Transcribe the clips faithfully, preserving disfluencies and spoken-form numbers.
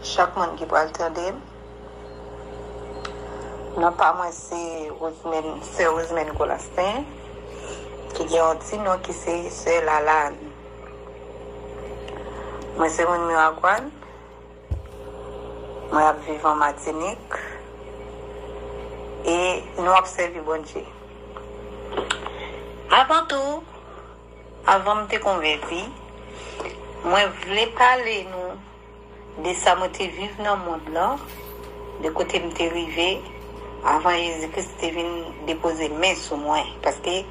chak moun ki pral tande m. Non pa mwen se Rosemary, sè Rosemary Colasten, ki gen yon ti non ki se sè Lalane. Mwen se moun Miragwàn, mwen ap viv an Matinik, e nou ap sèvi Bondye. Avan tou, avan m te konvèti, mwen vle pale nou de sa mwen te viv nan mond lan, de kote m te rive, avan Jezi Kris te vin depoze men sou mwen. Paske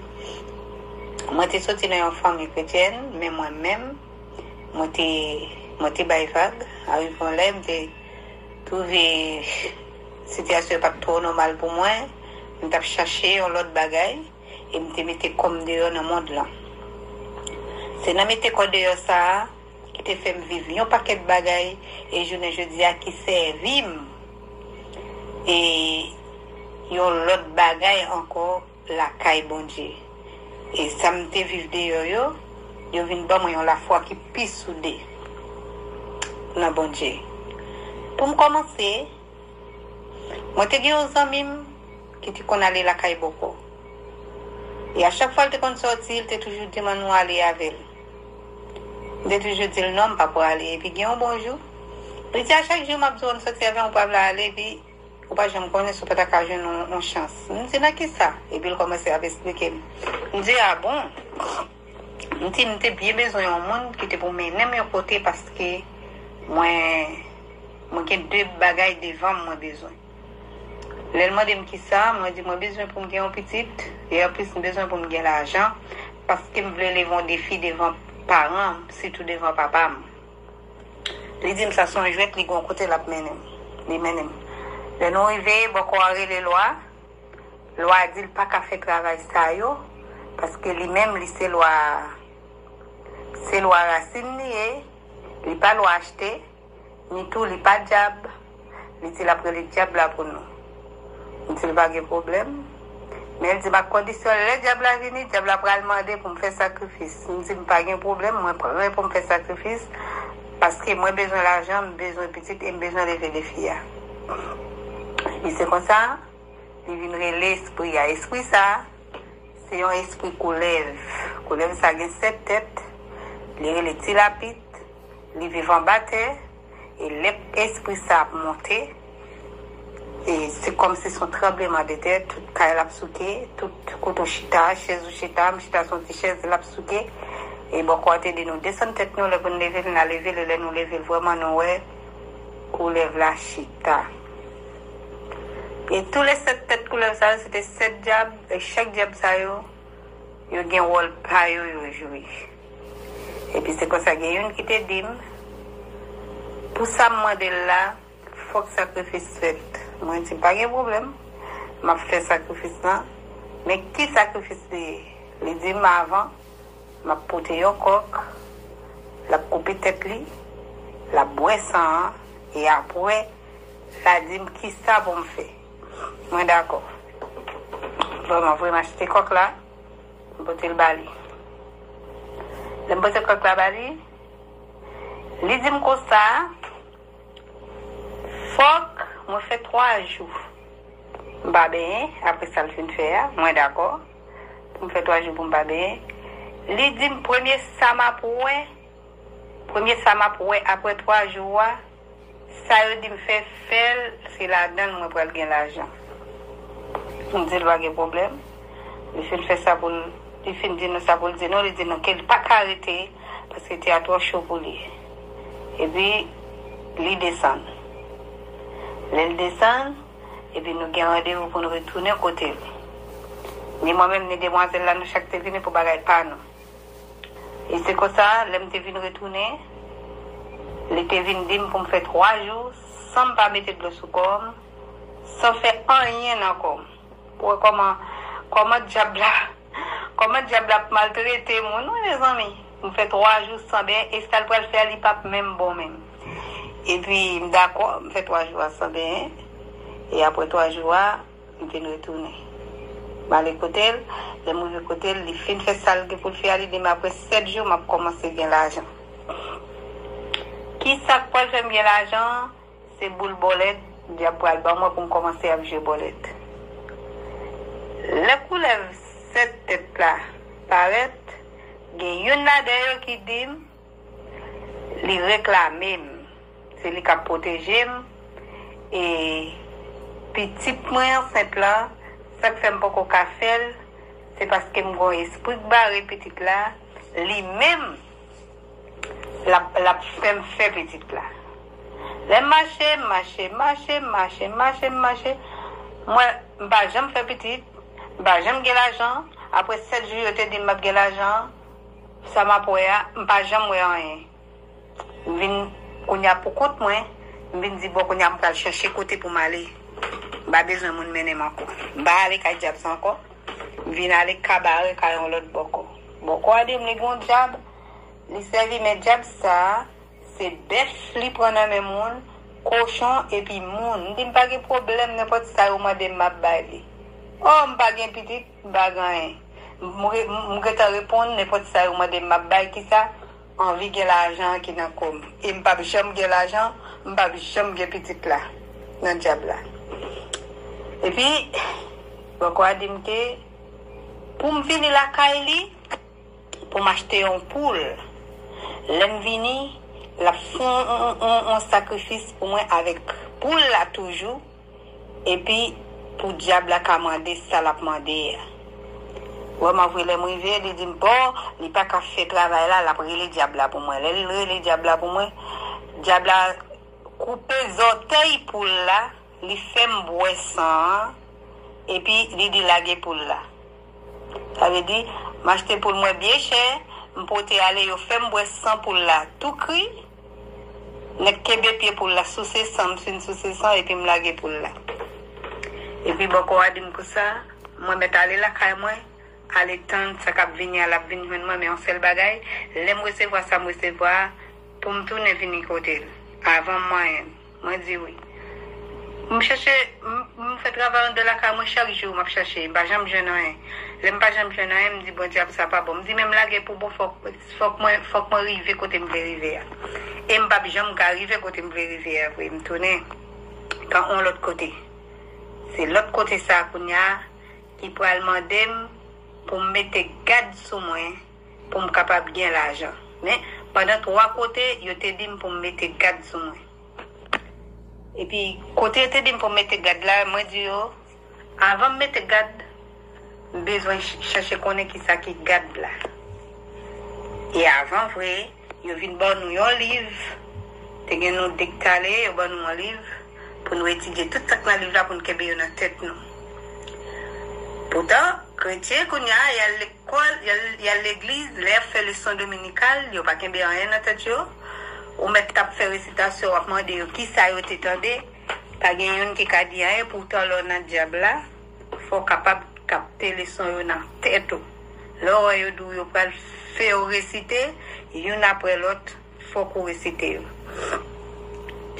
mwen te soti nan yon fanmi kretyèn, men mwen menm, mwen te, mwen te bay vag. Arive yon lè, m te twouve sitiyasyon pa t twò nòmal pou mwen. M t ap chache yon lòt bagay, e m te mete kò m deyò nan mond lan. Se nan mete kò deyò sa a ki te fè m viv yon pakèt bagay, e jounen jodi a ki sèvi m e yon lòt bagay ankò lakay Bondye. E sa m te viv deyò yo, yo vin ban mwen yon lafwa ki pi soude nan Bondye. Pou m kòmanse, mwen te gen yon zanmi m ki te konn ale lakay bòkò. E a chak fwa l te konn sòti, l te toujou di m ann nou ale avè l. M te toujou di l non, m pa prale. Epi gen yon bon jou, li di a chak jou m ap di w ann sòti avè m, ou pa vle ale, epi ou pa janm konnen si w pa ta ka jwenn yon, yon chans. M di nan kisa? Epi l kòmanse ap esplike m. M di a bon? M di m te byen bezwen yon moun ki te pou mennen m yon kote paske mwen, mwen gen de bagay devan m mwen bezwen. Lè l mande m kisa, mwen di mwen bezwen pou m gen yon pitit, e anplis m bezwen pou m gen lajan, paske m vle leve yon defi devan paran m, sitou devan papa m. Li di m sa se yon jwèt, li gen yon kote l ap mennen m. Li mennen m. Lè nou rive, bòkò a rele lwa. Lwa di l pa ka fè travay sa yo, paske li menm li se lwa, se lwa rasin li ye, li pa lwa achte, ni tou li pa dyab, li di l ap rele dyab la pou nou. M di l pa gen pwoblèm. Men l di m ak kondisyon, lè dyab la vini, dyab la pral mande pou m fè sakrifis. M di m pa gen pwoblèm, mwen prè pou m fè sakrifis, paske mwen bezwen lajan, m bezwen pitit e m bezwen leve defi a. Epi se konsa, li vin rele espri a. Espri sa, se yon espri koulèv. Koulèv sa gen sèt tèt, li rele Ti Lapit, li viv anba tè, e lè espri sa ap monte, e se kòmsi se yon tranbleman de tè, tout kay la ap souke, tout kote w chita, chèz ou chita, m chita sou yon ti chèz, l ap souke. E bòkò a te di nou desann tèt nou, lè pou n leve l, n a leve l, e lè nou leve l vrèman, nou wè koulèv la chita. E tou le sèt tèt koulèv sa yo, se te sèt dyab, e chak dyab sa yo, yo gen wòl pa yo yo jwe. Epi se konsa gen youn ki te di m, pou sa m mande l la, fòk sakrifis fèt. Mwen di pa gen pwoblèm, m ap fè sakrifis lan. Men ki sakrifis li ye? Li di m avan, m ap pote yon kòk, l ap koupe tèt li, l ap bwè san an, e apre, l a di m kisa pou m fè. Mwen dakò. Vrèman vre, m achte kòk la, m pote l ba li. Lè m pote kòk la ba li, li di m konsa, fòk mwen fè twa jou m pa benyen, apre sa l fin fè a, mwen dakò. Pou m fè twa jou pou m pa benyen. Li di m premye sa m ap wè, premye sa m ap wè apre twa jou a, sa yo di m fè, fè l, se ladan l mwen pral gen lajan. M di l pa gen pwoblèm. Li fin fè sa pou l, li fin di nou sa pou l di nou, li di nou ke l pa ka rete, paske tè a twò cho pou li. Epi, li desann. Lè l desann, epi nou gen randevou pou n retounen kote l. Ni mwen menm, ni demwazèl la, nou chak te vini pou bagay pa nou. E se konsa, lè m te vin retounen, li te vin di m pou m fè twa jou san m pa mete dlo sou kò m, san fè anyen nan kò m. Pou wè kòman, kòman dyab la, kòman dyab la ap maltrete moun, wi, mezanmi. M fè twa jou san benyen, e sa l pral fè a, li p ap menm bon menm. Epi, m dakò, m fè twa jou a san benyen. E apre twa jou a, m vin retounen. M ale kote l, lè m rive kote l, li fin fè sa l gen pou l fè a, li di m apre sèt jou, m ap kòmanse gen lajan. Ki sa k pral fè m gen lajan an? Se boul bòlèt, dyab pral ban mwen pou m kòmanse ap jwe bòlèt. Lè koulèv sèt tèt la parèt, gen youn ladan yo ki di m li reklame m. Se li k ap pwoteje m. E pitit mwen ansent lan, sa k fè m poko ka fè l, se paske m gon espri k bare pitit la, li menm, l ap, l ap fè m fè pitit la. Lè m mache, m mache, m mache, m mache, m mache, m mache, m mache, m wè m pa janm fè pitit, m pa janm gen lajan. Apre sèt jou yo te di m m ap gen lajan, sa m ap wè a, m pa janm wè anyen. M vin, kounye a pou kont mwen, m vin di, bon, kounye a m pral chèche kote pou m ale. M pa bezwen moun mennen m ankò. M pa ale kay dyab sa ankò. M vin ale kabare kay yon lòt bòkò. Bòkò a di m li gon dyab, li sèvi men dyab sa a, se bèf li pran nan men moun, kochon epi moun. M di m pa gen pwoblèm, nenpòt sa yo mande m, m ap bay li. O, m pa gen pitit, m pa gen anyen. M re-, m gentan reponn, nenpòt sa yo mande m, m ap bay. Kisa? Anvi gen lajan ki nan kò m. E m p ap janm gen lajan, m p ap janm gen pitit la, nan dyab la. Epi, bòkò a di m ke pou m vini lakay li, pou m achte yon poul. Lè m vini, l ap fè yon, yon, yon, yon sakrifis pou mwen avèk poul la toujou, epi pou dyab la ka mande sa l ap mande a. Vrèman vre, lè m rive, li di m, bon, li pa ka fè travay la, l ap rele dyab la pou mwen. Lè l rele dyab la pou mwen, dyab la koupe zòtèy poul la, li fè m bwè san an, epi li di lage poul la. Sa vle di, m achte poul mwen byen chè, m pote ale, yo fè m bwè san poul la tou kri, nèk kenbe pye poul la, souse san, m fin souse san, epi m lage poul la. Epi bòkò a di m konsa, mwen mèt ale lakay mwen, ale tann sa k ap vini a, l ap vin jwenn mwen, men yon sèl bagay, lè m resevwa sa m resevwa a, pou m tounen vini kote l, avan m manyen l. Mwen di wi. M chèche, m, m fè travay anndan lakay mwen chak jou, m ap chèche, m pa janm jwenn anyen. Lè m pa janm jwenn anyen, m di, bon, dyab sa pa bon. M di, men m lage pou bon, fòk, fòk mwen, fòk mwen rive kote m vle rive a. E m p ap janm ka rive kote m vle rive a vre, m tounen pa yon lòt kote. Se lòt kote sa a kounye a ki pral mande m pou m mete gad sou mwen, pou m kapab gen lajan. Men, pandan twa kote, yo te di m pou m mete gad sou mwen. Epi, kote yo te di m pou m mete gad la, mwen di yo, avan m mete gad, m bezwen ch-, chèche konnen kisa ki gad la. E avan vre, yo vin ban nou yon liv. Te gen nou de k t ale, yo ban nou yon liv pou nou etidye tout sa k nan liv la, pou nou kenbe yo nan tèt nou. Poutan, kretyen, kounye a, y al lekòl, y al, y al legliz, lè y ap fè leson dominikal, yo pa kenbe anyen nan tèt yo. Ou mèt t ap fè resitasyon, w ap mande yo kisa yo te tande. Pa gen youn ki ka di anyen, poutan lè w nan dyab la, fò w kapab kapte leson yo nan tèt ou. Lè w wè yo di w yo pral fè w resite, youn apre lòt, fòk ou resite yo.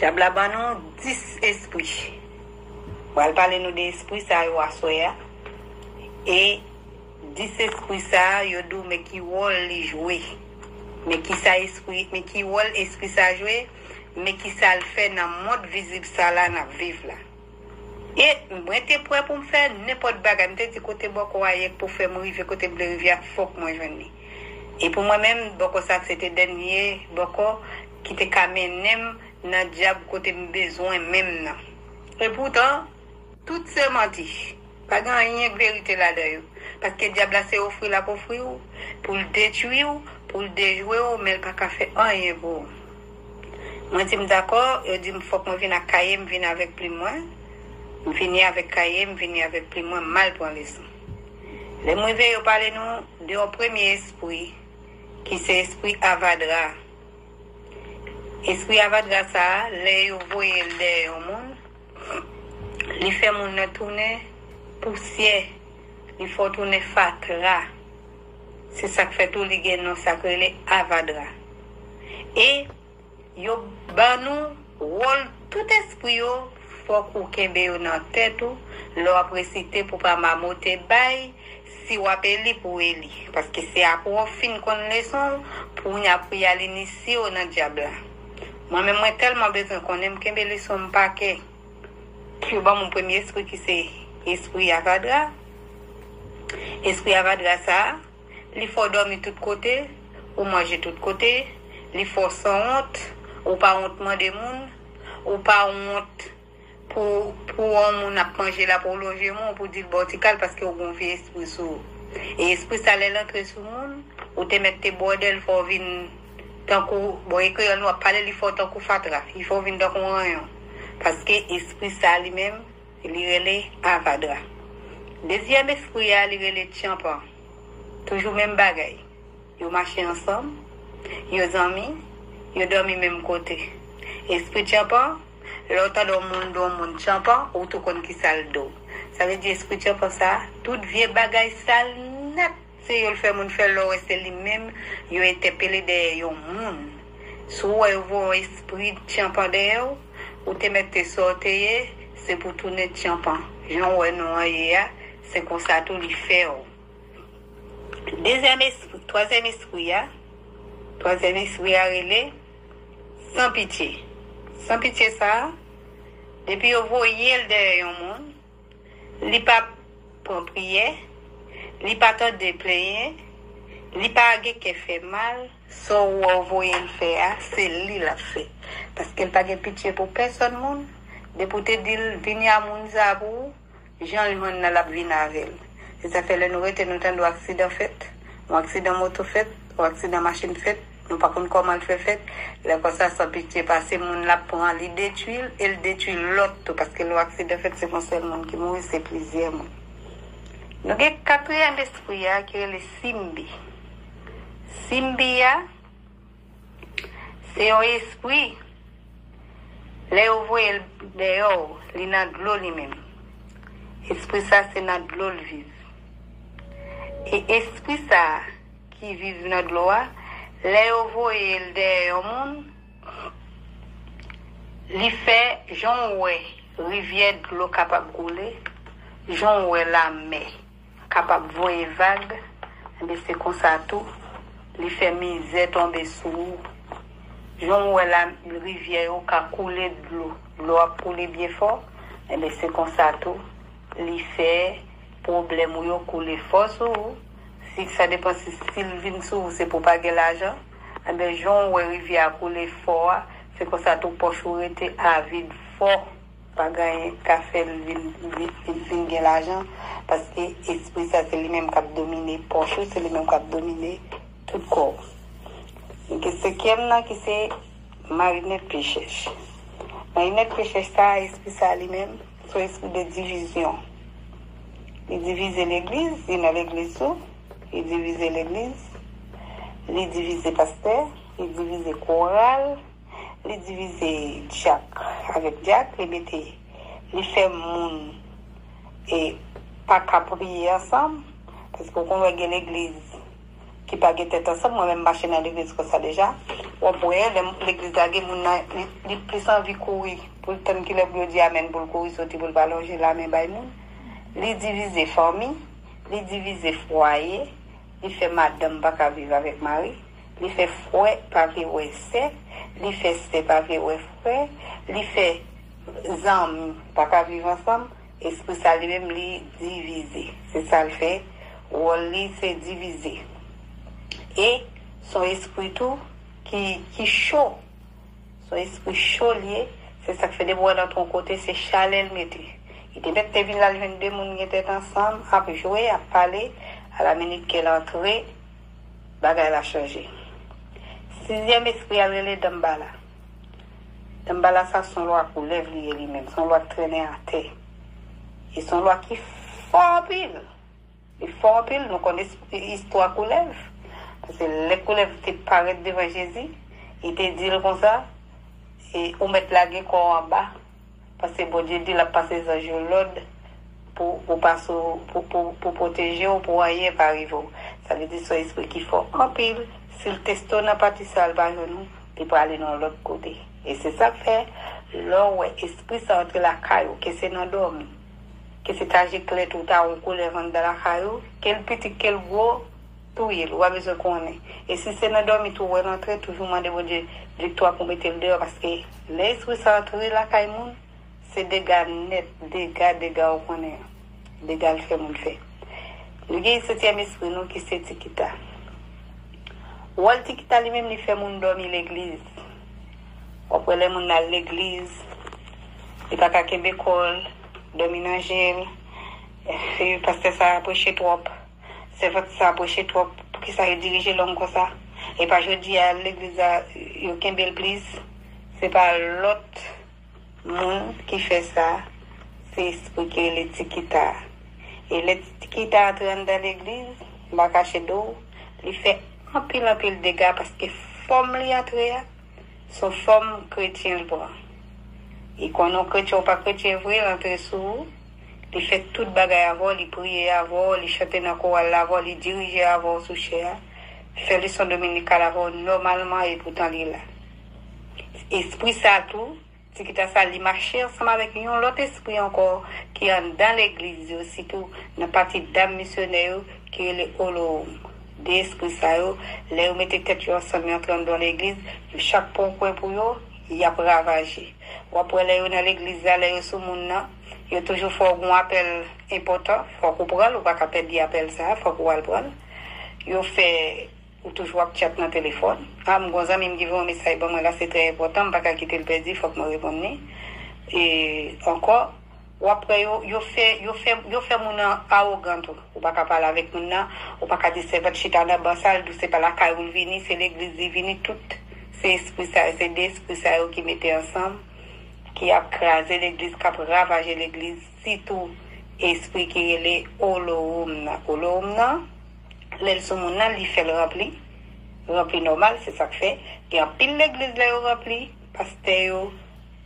Dyab la ban nou dis espri. Pral pale nou de espri sa yo aswè a. E dis espri sa a, yo di w men ki wòl li jwe. Men ki sa espri, men ki wòl espri sa a jwe, men ki sa l fè nan mond vizib sa la n ap viv la. E mwen te prè pou m fè nenpòt bagay. M te di kote bòkò a ye k pou fè m rive kote m vle rive a, fòk mwen jwenn li. E pou mwen menm, bòkò sa se te dènye bòkò ki te ka mennen m nan dyab kote m bezwen menm nan. E poutan, tout se manti. Pa gen anyen k verite ladan yo. Paske dyab la se ofri l ap ofri w, pou l detwi w, pou l dejwe w, men l pa ka fè anyen pou ou. Mwen di m dakò, yo di m fòk mwen vin ak kaye m, vin avèk plim mwen. M vini avèk kaye m, vini avèk plim mwen, m al pran leson. Lè m rive, yo pale nou de yon premye espri, ki se espri avadra. Espri avadra sa a, lè yo voye l dèyè yon moun, li fè moun nan tounen pousyè, li fè w tounen fatra. Se sa k fè tou li gen non sa k rele avadra. E yo ban nou wòl tout espri yo, fòk ou kenbe yo nan tèt ou, lè w ap resite pou pa mamote bay, si w ap eli pou eli. Paske se apre w fin konn leson, pou w, pou y al inisye w nan dyab la. Mwen menm, mwen tèlman bezwen konnen, m kenbe leson m pa kè. Yo ban m yon premye espri ki se espri avadra. Espri avadra sa a, li fè w dòmi tout kote, ou manje tout kote, li fè w sanwont, ou pa wont mande moun, ou pa wont pou, pou yon moun ap manje la pou w lonje men w pou di l ba w ti kal paske w gen yon vye espri sou ou. E espri sa lè l antre sou moun, ou te mèt te bwòdè l fè w vin tankou, bon, e kreyòl nou ap pale, li fè w tankou fatra, li fè w vin tankou yon ranyon. Paske espri sa li menm, li rele avadra. Dezyèm espri a, li rele tyanpan. Toujou menm bagay. Yo mache ansanm, yo zanmi, yo dòmi menm kote. Espri tyanpan, lè w tande yon moun di yon moun tyanpan, ou tou konn ki sa l di w. Sa vle di espri tyanpan sa, tout vye bagay sal nèt, se yo l fè moun fè lè w wè se li menm yo entèpele dèyè yon moun. Si w wè yo voye yon espri tyanpan dèyè w, ou te mèt te sa w te ye, se pou tounen tyanpan. Jan w wè non an ye a, se konsa tou li fè w. Dezyèm espri, twazyèm espri a, twazyèm espri a rele san pitye. San pitye sa a, depi yo voye l dèyè yon moun, li pa pran priyè, li pa tande plenyen, li pa gen kè fè mal, sa w wè w voye l fè a, se li l ap fè. Paske l pa gen pitye pou pèsòn moun, depi w te di l vini a moun sa pou ou, jan l jwenn nan l ap vin avè l. Se sa fè lè nou rete nou tande yon aksidan fèt, yon aksidan moto fèt, yon aksidan machin fèt, nou pa konn kòman l fè fèt. Lè konsa san pitye pase moun l ap pran li detwi l e l detwi lòt tou paske lè yon aksidan fèt se pa yon sèl moun ki mouri, se plizyè moun. Nou gen katriyèm espri a ki rele simbi. Simbi a, se yon espri, lè yo voye l dèyè w, li nan dlo li menm. Espri sa se nan dlo l viv. E espri sa ki viv nan dlo a, lè yo voye l dèyè yon moun, li fè jan w wè rivyè dlo kapab koule, jan w wè lamè kapab voye vag, enben se konsa tou, li fè mizè tonbe sou ou. Jan w wè la rivyè yo ka koule dlo, dlo ap koule byen fò, enben se konsa tou, li fè pwoblèm ou yo koule fò sou ou. Si, sa depann si, si l vin sou ou, se pou w pa gen lajan, enben jan w wè rivyè a koule fò a, se konsa tou pòch ou rete avid fò. Pa gen anyen k ka fè l vin, vin, vin, vin gen lajan, paske espri sa se li menm k ap domine pòch ou, se li menm k ap domine tout kò w. Gen senkyèm nan ki se marinèt pye chèch. Marinèt pye chèch sa, espri sa li menm, se yon espri de divizyon. Li divize legliz, li nan legliz tou, li divize legliz, li divize pastè, li divize koral, li divize dyak avèk dyak, li mete, li fè moun e pa ka priye ansanm, paske w konn wè gen legliz ki pa gen tèt ansanm, mwen menm mache nan legliz konsa deja, w ap wè lè legliz la gen moun nan, li, li plis anvi kouri pou l tann kilè pou yo di amèn pou l kouri soti pou l pa lonje lamen bay moun. Li divize fanmi, li divize fwaye, li fè madanm pa ka viv avèk mari, li fè frè pa vle wè sè, li fè sè pa vle wè frè, li fè zanmi pa ka viv ansanm. Espri sa li menm li divize. Se sa l fè. Wòl li se divize. E se yon espri tou ki, ki cho. Se yon espri cho l ye. Se sa k fè depi w wè l antre yon kote, se chalè l mete. Li te mèt te vin la, l jwenn de moun gen tèt ansanm, ap jwe, ap pale. A la minit ke l antre, bagay la chanje. Sizyèm espri a rele Danmbala. Danmbala sa se yon lwa koulèv li ye li menm, se yon lwa k trennen atè. E se yon lwa ki fò anpil. Li fò anpil, nou konn es-, istwa koulèv. Paske lè koulèv te parèt devan Jezi, li te di l konsa, e ou mèt lage kò w anba. Paske Bondye di l ap pase zanj yo lòd pou, pou pase w, pou, pou, pou pwoteje w, pou anyen pa rive w. Sa vle di se yon espri ki fò anpil. Si l teste w nan pati sa a, l pa jwenn ou, li prale nan yon lòt kote. E se sa k fè, lè w wè espri sa antre lakay ou, ke se nan dòmi, ke se taje klèt ou ta yon koulèv anndan lakay ou, ke l piti, ke l gwo, touye l, ou pa bezwen konnen. E si se nan dòmi tou ou wè l antre, toujou mande Bondye viktwa pou mete l deyò, paske lè espri sa antre lakay moun, se dega nèt, dega, dega ou konnen an. Dega l fè moun fè. Nou gen setyèm espri nou ki se Tikita. Wòl Tikita li menm li fè moun dòmi legliz. W ap wè lè moun al legliz, li pa ka kenbe kò l, dòmi nan je l, pastè sa a preche twòp. Sèvant sa preche twòp, poukisa yo dirije lòm konsa? E pa jodi a legliz la yo kenbe l plis. Se pa lòt moun ki fè sa, se espri ki rele Tikita a. E lè Tikita antre anndan legliz, m pa kache do w, li fè anpil anpil dega paske fòm li antre a, se yon fòm kretyen l pran. Li konnen w kretyen ou pa kretyen vre, l antre sou ou. Li fè tout bagay avè w, li priye avè w, li chante nan koral la avè w, li dirije avè w sou chè a. Fè leson dominikal avè w nòmalman, epoutan li la. Espri sa tou, Tikita sa, li mache ansanm avèk yon lòt espri ankò ki anndan legliz yo, sitou nan pati dam misyonè yo, ki rele Olohoum. De espri sa yo, lè yo mete tèt yo ansanm, yo antre anndan legliz, yo chak pran yon kwen pou yo, y ap ravaje. W ap wè lè yo nan legliz la, lè yo sou moun nan, yo toujou fè w gon apèl enpòtan, fòk ou pran l, ou pa ka pèdi apèl sa a, fòk ou al pran l. Yo fè ou toujou ap tchat nan telefòn. A, m gon zanmi m ki voye yon mesaj ban mwen la, se trè enpòtan, m pa ka kite l pèdi, fòk mwen reponn li. E ankò, w ap wè yo, yo fè, yo fè, yo fè moun nan awogan tou. Ou pa ka pale avèk moun nan, ou pa ka di sèvant chita nan ban sa, l di w se pa lakay ou l vini, se legliz li vini, tout se espri sa yo, se de espri sa yo ki mete ansanm, ki ap kraze legliz, k ap ravaje legliz, sitou espri ki rele Olohoum nan. Olohoum nan, lè l sou moun nan, li fè l ranpli. Ranpli nòmal, se sa k fè. Gen anpil legliz lè yo ranpli, pastè yo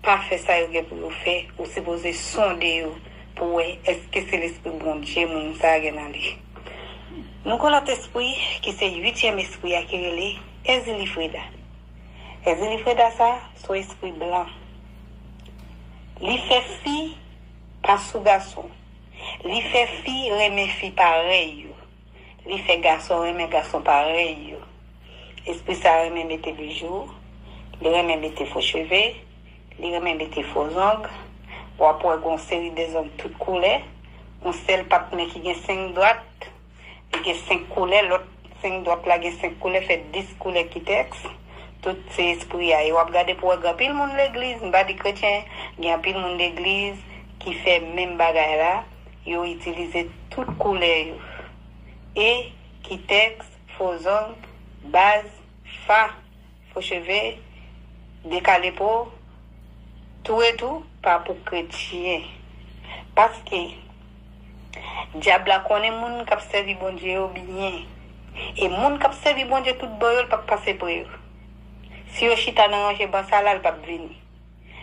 pa fè sa yo gen pou yo fè. Ou sipoze sonde yo pou wè èske se lespri Bondye moun sa a gen nan li. Nou gon lòt espri ki se uityèm espri a ki rele Ezili Freda. Ezili Freda sa, se yon espri blan. Li fè fi pa sou gason. Li fè fi renmen fi parèy yo. Li fè gason renmen gason parèy yo. Espri sa renmen mete bijou, li renmen mete fo cheve, li renmen mete fo zong. W ap wè gon seri de zong tout koulè. Yon sèl patnè ki gen senk dwat, li gen senk koulè, lòt senk dwat la gen senk koulè, fè dis koulè kitèks. Tout se espri a. E w ap gade pou wè gen anpil moun legliz, m pa di kretyen, gen anpil moun legliz ki fè menm bagay la, yo itilize tout koulè yo. E kitèks, fo zong, baz, fa, fo cheve, dekale po, tou e tou, pa pou kretyen. Paske dyab la konnen moun k ap sèvi Bondye yo byen. E moun k ap sèvi Bondye tout bon yo, l p ap pase pre yo. Si yo chita nan ranje ban sa la, l p ap vini.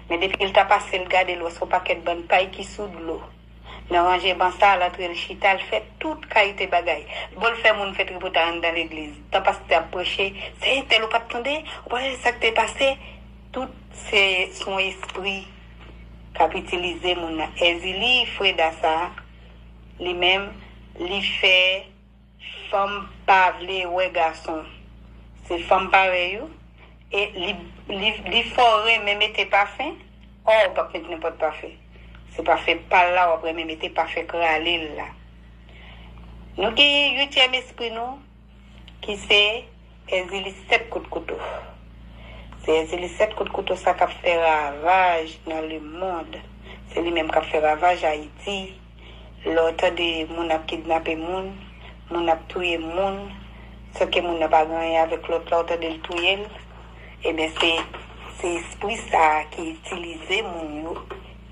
Men depi l ta pase, l gade, l wè se yon pakèt bann pay ki sou dlo. Nan ranje ban sa, l antre, l chita, l fè tout kalite bagay. Bon, l fè moun fè tripotay anndan legliz. Tan pastè ap preche, se entèl ou pa t tande, ou pa wè sa k te pase. Tout se, se yon espri k ap itilize moun nan. Ezili Freda sa, li menm, li fè fanm pa vle wè gason. Se fanm parèy ou. E li, li, li fè w renmen mete pafen. Ò, w p ap met nenpòt pafen. Se pafen pa l la w ap renmen mete, pafen krale l la. Nou gen uityèm espri nou, ki se Ezili sèt kout kouto. Se Ezili sèt kout kouto sa k ap fè ravaj nan lemonn. Se li menm k ap fè ravaj Ayiti. Lè w tande moun ap kidnape moun, moun ap touye moun, san ke moun nan pa gen anyen avèk lòt la, w tande l touye l, ebyen, se, se espri sa a ki itilize moun yo,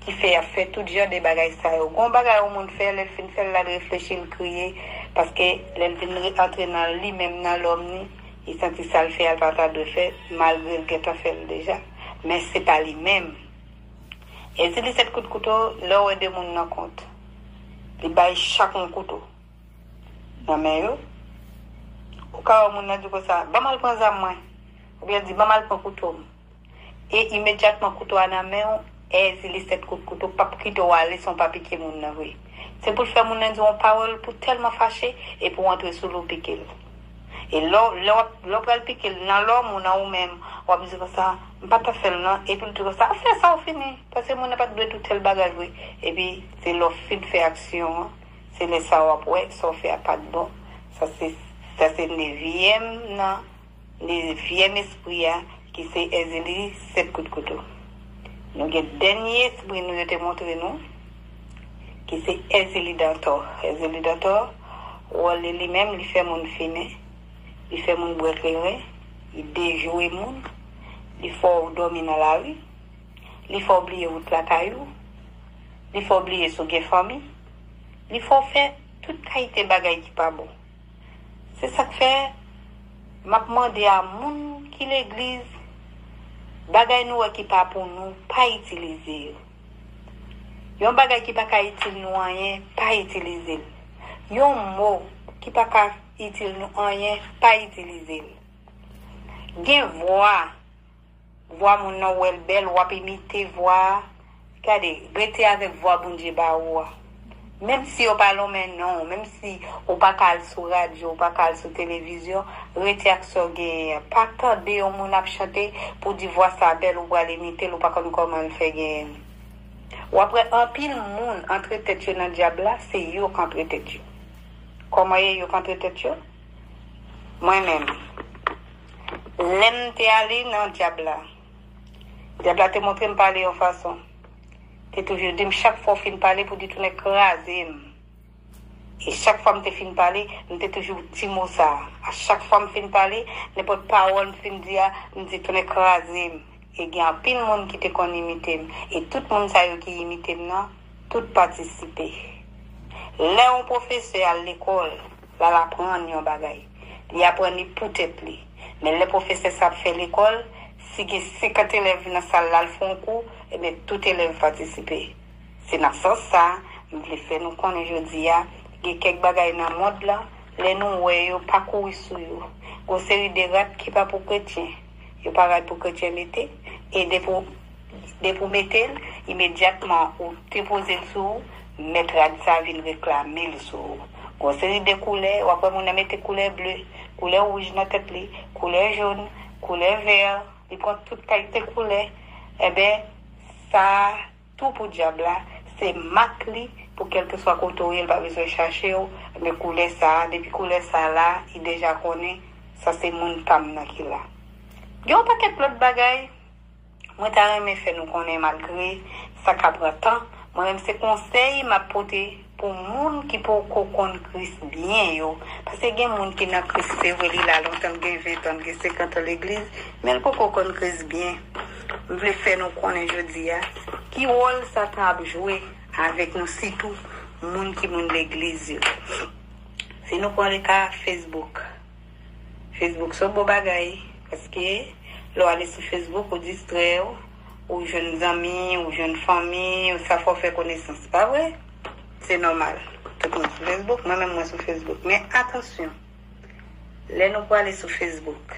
ki fè y ap fè tout jan de bagay sa yo. Gon bagay yon moun fè, lè l fin fè l, l al reflechi, l kriye, paske lè l vin re-, antre nan li menm, nan lòm ni, li santi sa l fè a, l pa ta dwe fè, malgre l gentan fè l deja. Men se pa li menm. Ezili sèt kout kouto, lè w wè de moun nan kont, li bay chak yon kouto nan men yo. Ou ka wè moun nan di konsa, "Ban m al pran zam mwen." Oubyen l di, "Ban m al pran kouto m." E imedyatman kouto a nan men w, Ezili sèt kout kouto p ap kite w ale san w pa pike moun nan vre. Se pou l fè moun nan di w yon pawòl pou tèlman fache, epi w antre sou li w pike l. E lè w- lè w ap- lè w pral pike l nan lò moun an ou menm, w ap di konsa, "M pa t ap fè l non." Epi l di konsa, "Fè sa w fini." Paske moun nan pa t dwe tou tèl bagay vre. Epi se lè w fin fè aksyon an, se lè sa w ap wè sa w fè a pa t bon. Sa se, sa se nevyèm nan, nevyèm espri a, ki se Èzili sèt kout kouto. Nou gen dènye espri nou yo te montre nou, ki se Èzili Dantò. Èzili Dantò, wòl li li menm, li fè moun fimen, li fè moun bwè kleren, li dejwe moun, li fè w dòmi nan lari, li fè w bliye wout lakay ou, li fè w bliye si w gen fanmi, li fè w fè tout kalite bagay ki pa bon. Se sa k fè m ap mande a moun ki legliz, bagay nou wè ki pa pou nou, pa itilize yo. Yon bagay ki pa ka itil nou anyen, pa itilize l. Yon mo ki pa ka itil nou anyen, pa itilize l. Gen vwa, vwa moun nan, w wè l bèl, w ap imite vwa a. Gade, rete avèk vwa Bondye ba ou a. Menm si yo pa lonmen non w, menm si ou pa ka al sou radyo, ou pa ka al sou televizyon, rete ak sa w genyen an. Pa tande yon moun ap chante pou di vwa sa bèl, ou pral imite l, ou pa konn kòman l fè genyen l. W ap wè anpil moun antre tèt yo nan dyab la, se yo k antre tèt yo. Kòman ye yo k antre tèt yo? Mwen menm, lè m te ale nan dyab la, dyab la te montre m pale yon fason. Te toujou di m, "Chak fwa w fin pale, pou di tounen kraze m." E chak fwa m te fin pale, m te toujou di mo sa a. A chak fwa m fin pale, nenpòt pawòl m fin di a, m di, "Tounen kraze m." E gen anpil moun ki te konn imite m. E tout moun sa yo ki imite m nan, tout patisipe. Lè yon pwofesè al lekòl, l al aprann yon bagay, li aprann li pou tèt li. Men lè pwofesè sa ap fè lekòl, si gen senkant elèv nan sal la, l fè yon kou, ebyen, tout elèv patisipe. Se nan sans sa a, m vle fè nou konnen jodi a, gen kèk bagay nan mond lan, lè nou wè yo, pa kouri sou yo. Gon seri de rad ki pa pou kretyen, yo pa rad pou kretyen mete, e depi w, depi w mete l, imedyatman ou depoze l sou ou, mèt rad sa vin reklame l sou ou. Gon seri de koulè, w ap wè moun nan mete koulè ble, koulè wouj nan tèt li, koulè jòn, koulè vè, li pran tout kalite koulè. Enben, sa a tou pou dyab la, se mak li pou kèlkeswa kote w ye, l pa bezwen chache w, men koulè sa a, depi koulè sa a la, li deja konnen sa se moun pa m nan ki la. Gen yon pakèt lòt bagay, mwen ta renmen fè nou konnen malgre sa ka pran tan, mwen menm se konsèy m ap pote pou moun ki poko konn Kris byen yo, paske gen moun ki nan Kris, se vre, li la lontan, l gen ven tan, l gen senkant an legliz, men l poko konn Kris byen. M vle fè nou konnen jodi a, ki wòl Satan ap jwe avèk nou, sitou moun ki moun legliz yo. Si nou pran le ka Facebook, Facebook se yon bon bagay, paske lè w ale sou Facebook, ou distrè w, ou jwenn zanmi, ou jwenn fanmi, ou sa fè w fè konesans, pa vre? Se nòmal. Tout moun sou Facebook, mwen menm mwen sou Facebook. Men atansyon, lè nou prale sou Facebook,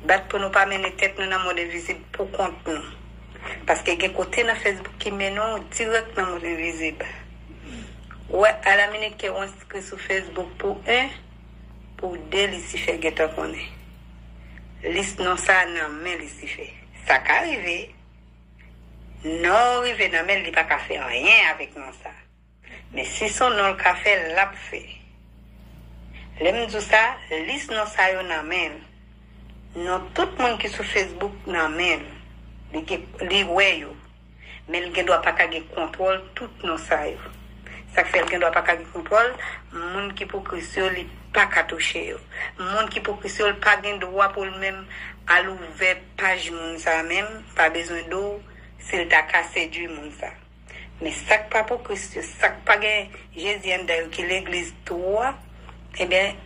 bat pou nou pa mennen tèt nou nan mond envizib pou kont nou. Paske gen kote nan Facebook ki mennen w dirèk nan mond envizib. Ou wè, alaminit ke w enskri sou Facebook pou en, pou de, Lisifè gentan konnen. Lis non sa a nan men Lisifè. Sa ka rive, non w rive nan men l, li pa ka fè anyen avèk non sa a. Men si se yon non l ka fè, l ap fè. Lè m di w sa, lis non sa yo nan men l. Non tout moun ki sou Facebook nan men l. Li gen, li wè yo. Men l gen dwa pa ka gen kontwòl tout non sa yo. Sa k fè l gen dwa pa ka gen kontwòl, moun ki pou Kris yo, li pa ka touche yo. Moun ki pou Kris yo, l pa gen dwa pou l menm al ouvè paj moun sa a menm, pa bezwen di w si l ta ka sedui moun sa. Men sa k pa pou Kris yo, sa k pa gen Jezi anndan yo, ki legliz tou a, ebyen,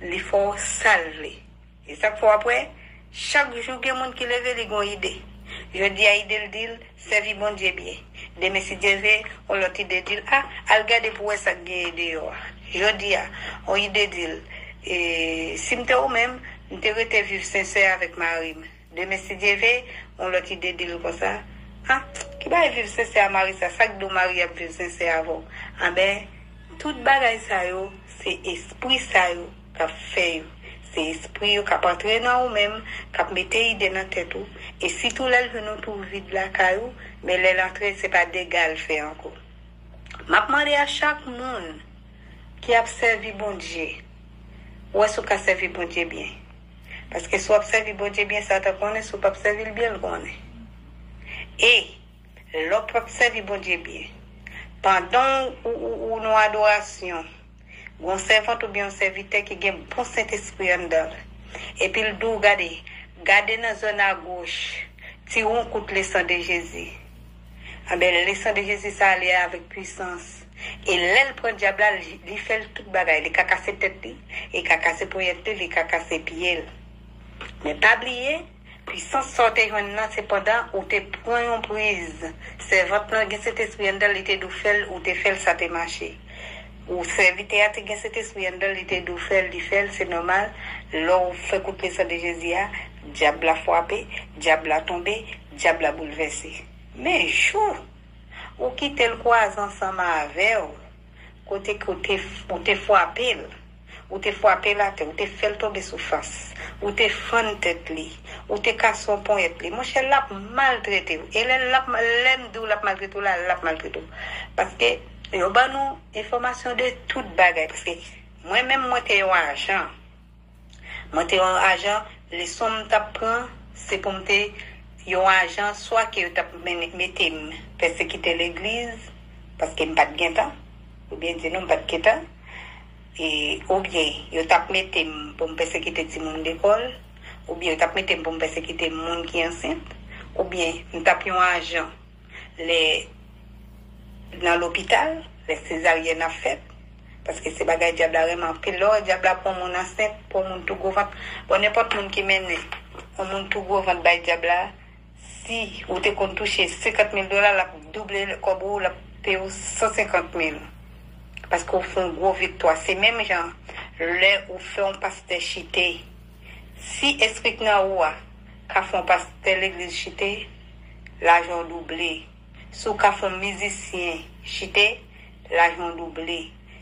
li fè w sa l vle. E sa k fè w ap wè, chak jou gen moun ki leve, li gon ide. Jodi a, ide l di l, sèvi Bondye byen. Demen, si Dye vle, yon lòt ide di l, a, al gade pou w wè sa k genyen deyò a. Jodi a, yon ide di l, e, si m te ou menm, m te rete viv sensè avèk mari m. Demen, si Dye vle, yon lòt ide di l konsa, a, ki bagay viv sensè a mari sa, sa k di w mari ap viv sensè avè w? Anben, tout bagay sa yo, se espri sa yo k ap fè yo. se espri yo k ap antre nan ou menm, k ap mete ide nan tèt ou. E sitou lè l jwenn ou tou vid lakay ou, men lè l antre, se pa dega l fè ankò. M ap mande a chak moun ki ap sèvi Bondye, ou wè si w ka sèvi Bondye byen. Paske si w ap sèvi Bondye byen, Satan konnen, si w p ap sèvi l byen, l konnen. E lè w p ap sèvi Bondye byen, pandan ou, ou, ou nan adorasyon, gen yon sèvant oubyen yon sèvitè ki gen bon Sentespri anndan l. Epi l di w, gade, gade nan zòn agoch, tire yon kout le sang de Jésus. Anben, le sang de Jésus sa ale avèk pwisans. E lè l pran dyab la, li, li fè l tout bagay. Li ka kase tèt li, li ka kase ponyèt li, li ka kase pye l. Men pa bliye, pwisans sa w te jwenn nan, se pandan ou te pran yon priz. Sèvant lan gen Sentespri anndan l, li te di w fè l, ou te fè l, sa te mache. Ou sèvitè a te gen Sentespri anndan l, li te di w fè l, li fè l, se nòmal. Lè w fè kout le sang de Jésus a, dyab la frape, dyab la tonbe, dyab la boulvèse. Men jou ou kite l kwaze ansanm avè w, kote ke w te, ou te frape l, ou te frape l atè, ou te fè l tonbe sou fas, ou te fann tèt li, ou te kase yon ponyèt li, monchè, l ap maltrete w. E lè l ap, lè m di w l ap maltrete w la, l ap maltrete w. Paske yo ban nou enfòmasyon de tout bagay. Paske mwen menm, mwen te yon ajan. Mwen te yon ajan, leson m t ap pran, se pou m te yon ajan, swa ke yo t ap men-, mete m pèsekite legliz, paske m pa t gen tan, oubyen di nou m pa t gen tan, e, oubyen yo t ap mete m pou m pèsekite timoun lekòl, oubyen yo t ap mete m pou m pèsekite moun ki ansent, oubyen m t ap yon ajan lè nan lopital, lè sezaryèn ap fèt, paske se bagay dyab la renmen anpil. Lè w wè dyab la pran moun ansent, pran moun tou gwo vant. Bon, nenpòt moun ki mennen yon moun tou gwo vant bay dyab la, si ou te konn touche senkant mil dola, l ap double kòb ou, l ap peye w san senkant mil. Paske w fè yon gwo viktwa. Se menm jan, lè ou fè yon pastè chite, si espri k nan ou a ka fè yon pastè legliz chite, lajan w double. Si w ka fè yon mizisyen chite, lajan w double.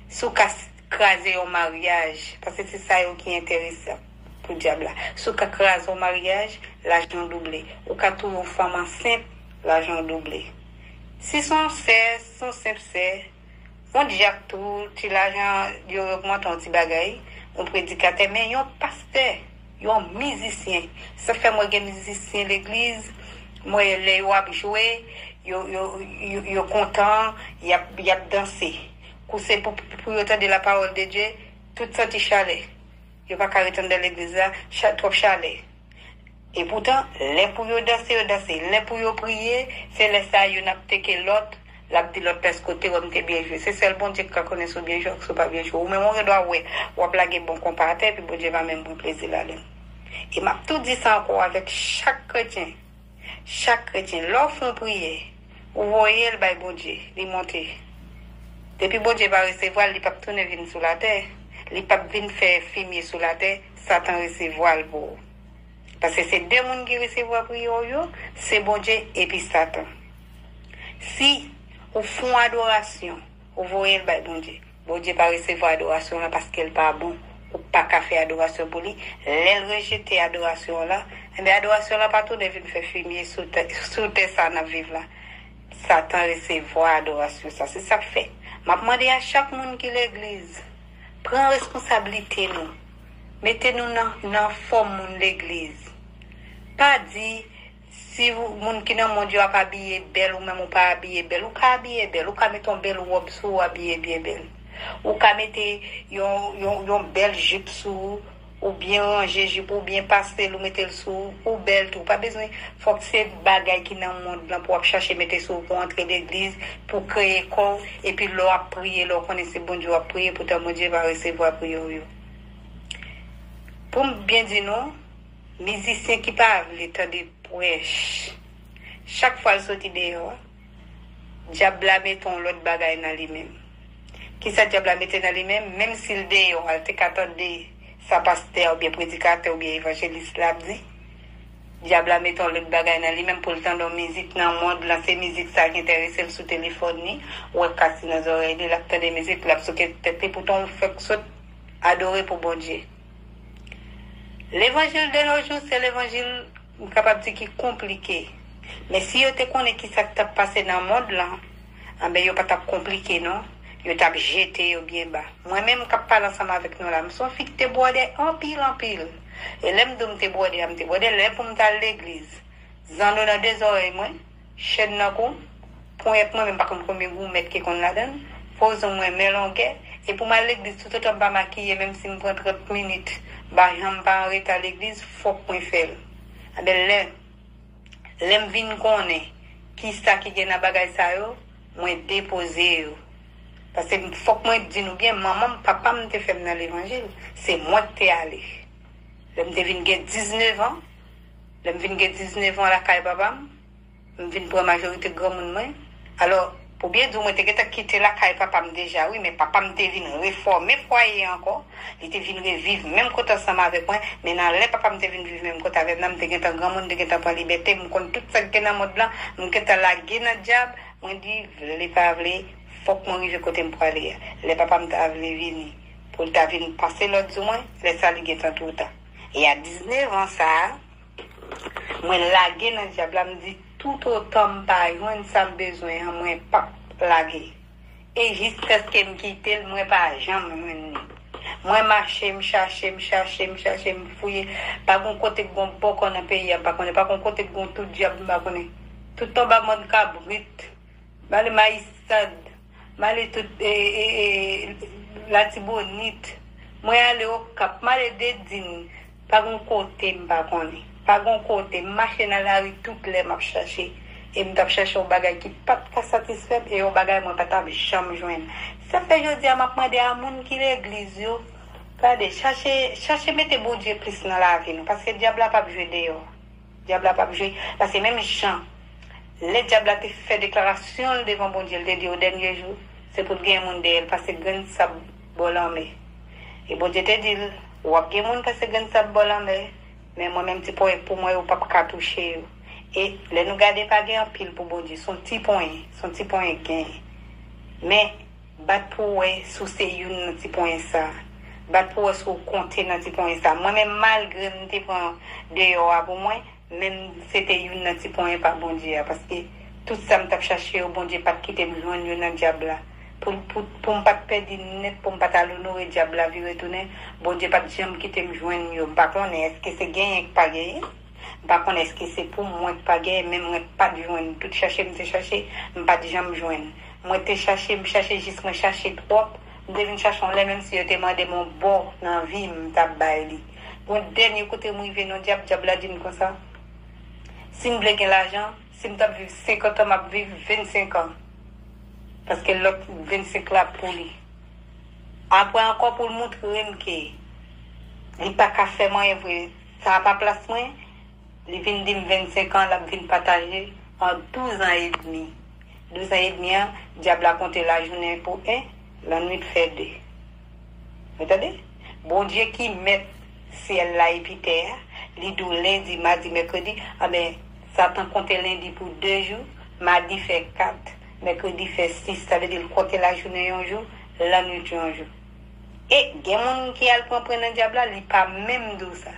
Si w ka s-, kraze yon maryaj, paske se sa yo ki enteresan pou dyab la. Si w ka kraze yon maryaj, lajan w double. Ou ka touye yon fanm ansent, lajan w double. Si se yon sè, si se yon senp sè, yon dyak tou, ti lajan yo ogmante yon ti bagay, yon predikatè, men yon pastè, yon mizisyen. Sa fè mwen gen mizisyen legliz, mwen lè yo ap jwe, yo, yo, yo, yo kontan, y ap, y ap danse. Kou se pou, pou yo tande la parole de Dieu, tout santi chalè. Yo pa ka ret anndan legliz la, cha-, twòp chalè. E poutan, lè pou yo danse, yo danse. Lè pou yo priye, se lè sa a youn ap teke lòt, l ap di lòt la, èske w te wè m te byen jwe? Se sèl Bondye ki ka konnen si w byen jwe ak si w pa byen jwe. Ou menm ou gen dwa wè, w ap lage bon konpa atè, epi Bondye pa menm pran plezi ladan l. E m ap tou di sa ankò avèk chak kretyen. Chak kretyen, lè w fè yon priyè, ou voye l bay Bondye, li monte. Depi Bondye pa resevwa l, li p ap tounen vin sou latè. Li p ap vin fè fimye sou latè, Satan resevwa l pou ou. Paske se de moun ki resevwa priyè w yo, se Bondye epi Satan. Si ou fè yon adorasyon, ou voye l bay Bondye, Bondye pa resevwa adorasyon w lan paske l pa bon. Ou pa ka fè adorasyon pou li. Lè l rejete adorasyon w lan, enben, adorasyon w lan pa tounen vin fè fimye sou tè, sou tè sa n ap viv la. Satan resevwa adorasyon sa. Se sa k fè m ap mande a chak moun ki legliz, pran responsablite nou. Mete nou nan, nan fòm moun legliz. Pa di, si ou, moun ki nan mond yo ap abiye bèl, ou menm ou pa abiye bèl, ou ka abiye bèl, ou ka mete yon bèl wòb sou ou, abiye byen bèl. Ou ka mete yon, yon, yon bèl jip sou ou, ou byen ranje jip ou, byen pase l, ou mete l sou ou, ou bèl tou. Ou pa bezwen, fòk se bagay ki nan mond lan pou w ap chache mete sou ou, pou w antre legliz, pou w kreye kò w, epi lè w ap priye, lè w konnen se Bondye w ap priye, poutan Bondye pa resevwa priyè w yo. Pou m byen di nou, mizisyen ki pa vle tande prèch, chak fwa l soti deyò a, dyab la mete yon lòt bagay nan li menm. Kisa dyab la mete nan li menm? Menm si l deyò a, l te ka tande sa pastè oubyen predikatè oubyen evanjelis la ap di, dyab la mete yon lòt bagay nan li menm pou l tande yon mizik nan mond lan. Se mizik sa ki enterese l sou telefòn li, ou wè kas li nan zòrèy li, l ap tande mizik, l ap souke tèt li, poutan ou fèk sot adore pou Bondye. Levanjil de nos jours se levanjil, m kapab di, ki konplike. Men si yo te konnen ki sa k t ap pase nan mond lan, anben, yo pa t ap konplike non. Yo t ap jete yo byen ba. Mwen menm k ap pale ansanm avèk nou la, m se yon fi ki te bwòdè anpil, anpil. E lè m di w m te bwòdè a, m te bwòdè lè pou m t al legliz. Zanno nan de zòrèy mwen, chèn nan kou, ponyèt mwen menm pa konn konbyen goumèt ki konn ladan l, fozon mwen men longè, e pou m al legliz toutotan m pa makiye, menm si m pran trant minit, m pa janm pa anreta legliz, fòk mwen fè l. Anben lè, lè m vin konnen kisa ki gen nan bagay sa yo, mwen depoze yo. Paske fòk mwen di nou byen, manman m, papa m te fè m nan levanjil, se mwen k te ale. Lè m te vin gen diznèf an, lè m vin gen diznèf an lakay papa m, m vin pran majorite granmoun mwen. Alò, pou byen di w, mwen te gentan kite lakay papa m deja, wi, men papa m te vin refòme fwaye ankò. Li te vin reviv menm kote ansanm avèk mwen. Men nan lè papa m te vin viv menm kote avè m nan, m te gentan granmoun, m te gentan pran libète, m konn tout sa k gen nan mond lan, m gentan lage nan dyab. Mwen di, vle pa vle, fòk mwen rive kote m prale a. Lè papa m ta vle vini, pou l ta vin pase lòd sou mwen, lè sa li gentan twò ta. E a diznèf an sa a, mwen lage nan dyab la, m di, toutotan m pa jwenn sa m bezwen an, mwen p ap lage. E jiskaske m kite l, mwen pa janm jwenn li. Mwen mache, m chache, m chache, m chache, m fouye. Pa gon kote k gon bòkò nan peyi a, m pa konnen. Pa gon kote k gon twou dyab, m pa konnen. Tout anba mòn kabrit. M ale Mayisad. M ale tout, e, e, e, Latibonit. Mwen ale Okap. M ale Dedin. Pa gon kote m pa konnen. Pa gon kote. M mache nan lari tout lè m ap chache. E m t ap chache yon bagay ki pa t ka satisfè m, e yon bagay mwen pa t ap janm jwenn. Sa fè jodi a m ap mande a moun ki legliz yo, gade, chache, chache mete Bondye plis nan lavi nou, paske dyab la p ap jwe deyò. Dyab la p ap jwe, paske menm jan lè dyab la te fè deklarasyon l devan Bondye, l te di o dènye jou, se pou l gen moun dèyè l pase grenn sab bò lanmè. E Bondye te di l, w ap gen moun pase grenn sab bò lanmè, men mwen menm ti ponyèt pou mwen yo p ap ka touche yo. E lè nou gade pa gen anpil pou Bondye, se yon ti ponyen, se yon ti ponyen k genyen. Men bat pou w wè si w se youn nan ti ponyen sa. Bat pou w wè si w konte nan ti ponyen sa. Mwen menm malgre m te pran deyò a pou mwen, men m se te youn nan ti ponyen pa Bondye a, paske tout sa m t ap chache yo, Bondye pa t kite m jwenn yo nan dyab la. Pou, pou, pou m pa t pèdi nèt, pou m pa t al onore dyab la vire tounen, Bondye pa t janm kite m jwenn yo. M pa konnen èske se genyen k pa genyen. M pa konn èske se pou mwen k pa genyen, men mwen pa t jwenn. Tout chache m te chache, m pa t janm jwenn. Mwen te chache, m chache jis mwen chache twòp. M te vin chache yon lè, menm si yo te mande m yon bò nan vi m, m t ap bay li. Yon dènye kote m rive nan dyab, dyab la di m konsa, si m vle gen lajan, si m t ap viv senkant an, m ap viv vennsenk an. Paske lòt vennsenk la pou li. Apre ankò pou l moutre m ke li pa ka fè m anyen vre, sa a pa plas mwen, li vin di m vennsenk an, l ap vin pataje an douz an edmi. Douz an edmi an, dyab la konte lajounen pou en, lannwit fè de. Ou tande? Bondye ki mèt syèl la epi tè a, li di w lendi, madi, mèkredi, anben, Satan konte lendi pou de jou, madi fè kat, mèkredi fè sis, sa vle di l konte lajounen yon jou, lannwit yon jou. E gen moun ki al pran pwen nan dyab la, li pa menm di w sa.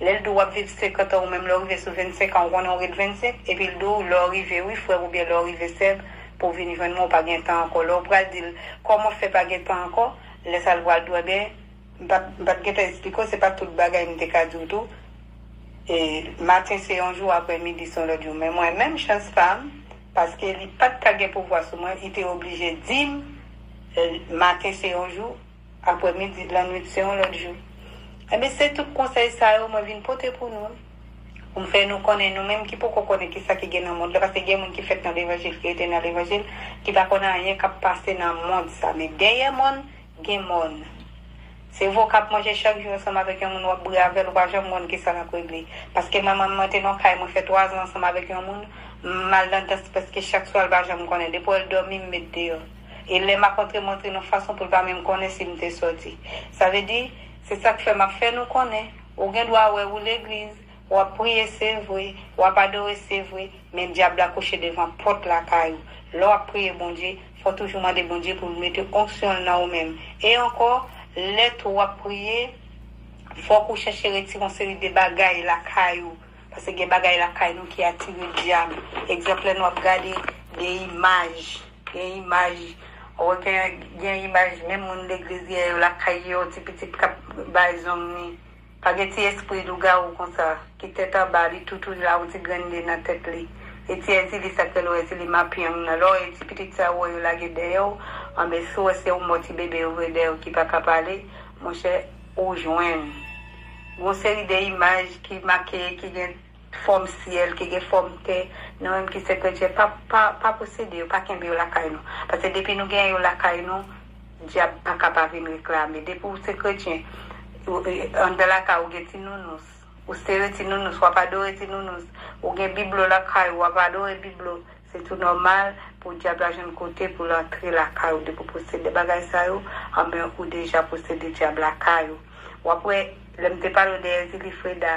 Lè l di w w ap viv senkant an, ou menm lè w rive sou vennsenk an, ou konnen w ret vennsenk, epi l di w lè w rive wi frè m oubyen lè w rive sè m, pou w vin jwenn mwen, ou pa gen tan ankò. Lè w pral di l kòman fè pa gen tan ankò, lè sa l pral di w, ebyen, m pa t, m pa t gentan esplike w, se pa tout bagay m te ka di w tou. E maten se yon jou, aprè midi se yon lòt jou. Men mwen menm chans pa m, paske li pa t ka gen pouvwa sou mwen, li te oblije di m, e, maten se yon jou, aprè midi, lannwit se yon lòt jou. Ebyen, se tout konsèy sa yo mwen vin pote pou nou. Pou m fè nou konnen, nou menm ki poko konnen kisa ki gen nan mond la, paske gen moun ki fèt nan levanjil, ki rete nan levanjil, ki pa konn anyen k ap pase nan mond sa. Men dèyè mòn, gen mòn. Se vo k ap manje chak jou ansanm avèk yon moun, w ap bri avè l, ou pa janm konn kisa l ap regle. Paske manman mwen te nan kay, mwen fè twa zan ansanm avèk yon moun, m al nan dans prèske chak swa, l pa janm konnen. Depi w wè l dòmi, m met deyò. E lè m ap antre, m antre nan fason pou l pa menm konnen si m te sòti. Sa vle di, se sa k fè m ap fè nou konnen. Ou gen dwa wè ou legliz, w ap priye, se vre, w ap adore, se vre, men dyab la kouche devan pòt lakay ou. Lè w ap priye Bondye, fò w toujou mande Bondye pou l mete onksyon l nan ou menm. E ankò, lè tou w ap priye, Fòk ou chèche retire yon seri de bagay lakay ou. Paske gen bagay lakay nou ki atire dyab. Egzanp, lè nou ap gade de imaj, gen imaj, ou gen, gen imaj, menm moun legliz ye, yo lakay yo, ti pitit k ap bay zong ni. Pa gen ti espri lougawou konsa, ki tèt anba, li toutou la, yon ti grenn de nan tèt li. E ti Èzili, sa k rele w Èzili Mapyang nan, lè w wè ti pitit sa yo, yo lage dèyè w, anben, si w wè se yon mò ti bebe yo voye dèyè w ki pa ka pale, monchè, ou jwenn. Gon seri de imaj ki make, ki gen fòm syèl, ki gen fòm tè, nou menm ki se kretyen, pa, pa, pa posede yo, pa kenbe yo lakay nou. Paske depi nou gen yo lakay nou, dyab pa ka pa vin reklame. Depi w se kretyen, ou, e, anndan lakay ou gen ti nounous. Ou sere ti nounous, w ap adore ti nounous. Ou gen biblo lakay ou, w ap adore biblo. Se tou nòmal pou dyab la jwenn kote pou l antre lakay ou. Depi w posede bagay sa yo, anben, ou deja posede dyab lakay ou. W ap wè, lè m te pale w de Èzili Freda,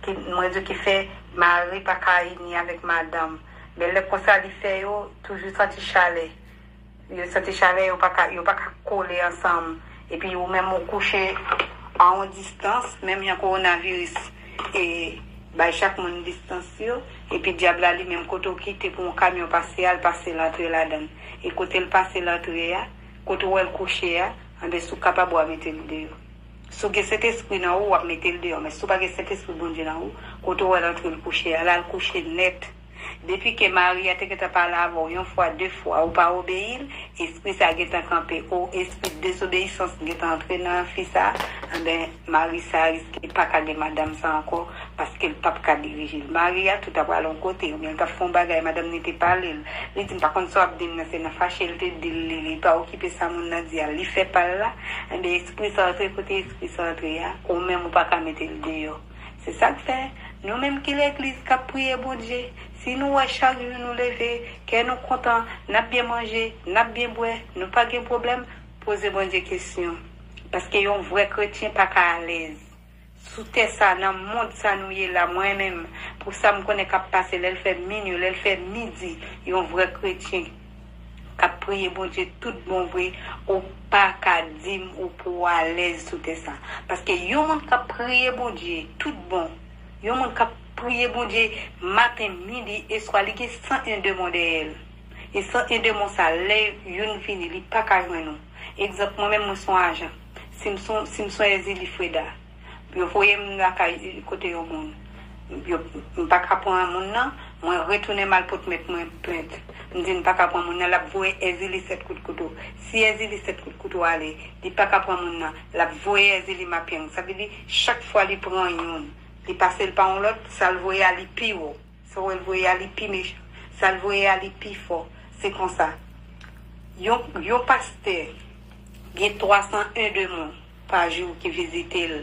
ki, mwen di w ki fè mari pa ka ini avèk madanm. Men lè konsa li fè yo, toujou santi chalè. Yo santi chalè, yo pa ka, yo pa ka kole ansanm. Epi ou menm ou kouche a yon distans, menm jan kowonaviris e bay chak moun distans yo. Epi dyab la li menm kote w kite pou yon kamyon pase a, l pase l antre ladan l. E kote l pase l antre a, kote w wè l kouche a, anben si w kapab w a mete l deyò. Si w gen Sentespri nan ou, w ap mete l deyò. Men si w pa gen Sentespri Bondye nan ou, kote w wè l antre l kouche a, la l kouche nèt. Depi ke mari a te gentan pale avè w yon fwa, de fwa, ou pa obeyi l, espri sa a gentan kanpe. O, espri dezobeyisans gentan antre nan fi sa a, anben, mari sa a riske pa ka gen madanm sa ankò, paske l p ap ka dirije l. Mari a tou ta pral yon kote, oubyen l t ap fè yon bagay, madanm ni te pale l. Li di, "M pa konn sa w ap di m nan, se nan fache l te di l, li, li pa okipe sa moun nan di a, li fè pa l la." Anben, espri sa antre, kote espri sa antre a, ou menm ou pa ka mete l deyò. Se sa k fè, nou menm ki legliz k ap priye Bondye, si nou wè chak jou nou leve, kè nou kontan, n ap byen manje, n ap byen bwè, nou pa gen pwoblèm, poze Bondye kesyon. Paske yon vrè kretyen pa ka alèz. Sou tè sa, nan mond sa nou ye la, mwen menm, pou sa m konnen k ap pase, lè l fè minui, lè l fè midi, yon vrè kretyen k ap priye Bondye tout bon vre, ou pa ka di m ou pou w alèz sou tè sa. Paske yon moun k ap priye Bondye tout bon, yon moun k ap priye Bondye maten, midi e swa, li gen san en demon dèyè l. E san en demon sa, lè youn vini, li pa ka jwenn ou. Egzanp, mwen menm, mwen se yon ajan. Si m se yon, si m se yon Èzili Freda, yo voye m lakay kote yon moun. Yo, m pa ka pran moun nan, mwen retounen m al pot mèt mwen plent. M di m pa ka pran moun nan, l ap voye Èzili sèt kout kouto. Si Èzili sèt kout kouto ale, li pa ka pran moun nan, l ap voye Èzili Mapyang. Sa vle di, chak fwa li pran youn, li pase l pa yon lòt, sa l voye a li pi wo. Sa w wè l voye a li pi mechan. Sa l voye a li pi fò. Se konsa. Yon, yon pastè gen twa san en demon pa jou ki vizite l.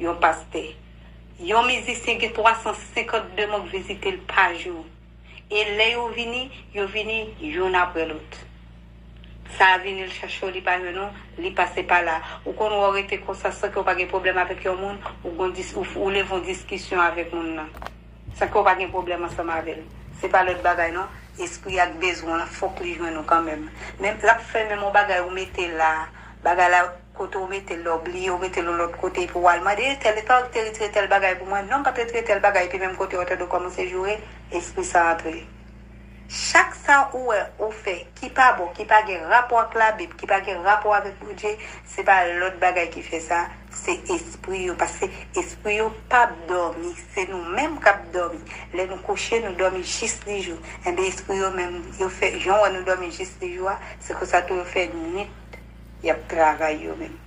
Yon pastè. Yon mizisyen gen twa san senkant demon k vizite l pa jou. E lè yo vini, yo vini youn apre lòt. Sa a vini, l chache w, li pa jwenn ou, li pase pa la. Ou konn wè w rete konsa san ke w pa gen pwoblèm avèk yon moun, ou gon dis, ou, ou leve yon diskisyon avèk moun nan. San ke w pa gen pwoblèm ansanm avè l. Se pa lòt bagay non. Espri ak bezwen an, fòk li jwenn ou kanmenm. Men l ap fè menm yon bagay ou mete la, bagay la kote w mete l, lè w bliye, w mete l yon lòt kote, epi w al mande, "E tèl, e pa ou ki te retire tèl bagay pou mwen?" "Non, m pa t retire tèl bagay," epi menm kote w tande w kòmanse joure, espri sa antre. Chak sa ou wè ou fè ki pa bon, ki pa gen rapò ak Labib, ki pa gen rapò avèk Bondye, se pa lòt bagay ki fè sa, se espri yo. Paske espri yo p ap dòmi, se nou menm k ap dòmi. Lè nou kouche, nou dòmi jis li jou. Enben, espri yo menm, yo fè, jan w wè nou dòmi jis li jou a, se konsa tou yo fè nwit y ap travay yo menm.